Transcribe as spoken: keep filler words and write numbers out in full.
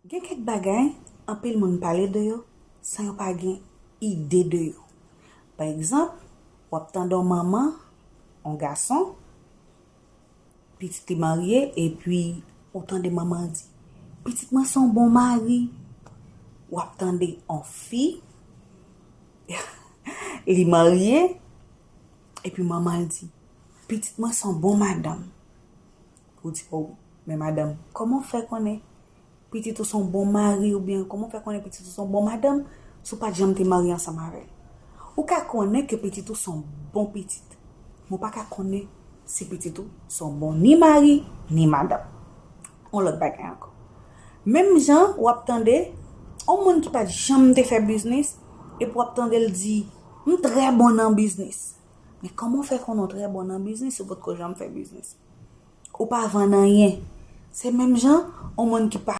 Gen kèk bagay, anpil moun pale de yo san yo pa gen ide de yo. Pa egzanp, w ap tande yon manman, yon gason, pitit li marye, epi ou tande manman an di, "Pitit mwen se yon bon mari." W ap tande yon fi, li marye, epi manman l di, "Pitit mwen se yon bon madanm." Ou di, "Oh, men madanm, kòman w fè konnen pitit ou se yon bon mari oubyen kòman w fè konnen pitit ou se yon bon madanm si w pa t janm te marye ansanm avè l?" Ou ka konnen ke pitit ou se yon bon pitit, men w pa ka konnen si pitit ou se yon bon ni mari, ni madanm. Yon lòt bagay ankò. Menm jan w ap tande yon moun ki pa t janm te fè biznis, epi w ap tande l di, "M trè bon nan biznis." Men kòman w fè konnen w trè bon nan biznis si w potko janm fè biznis? Ou pa vann anyen. Se menm jan yon moun ki pa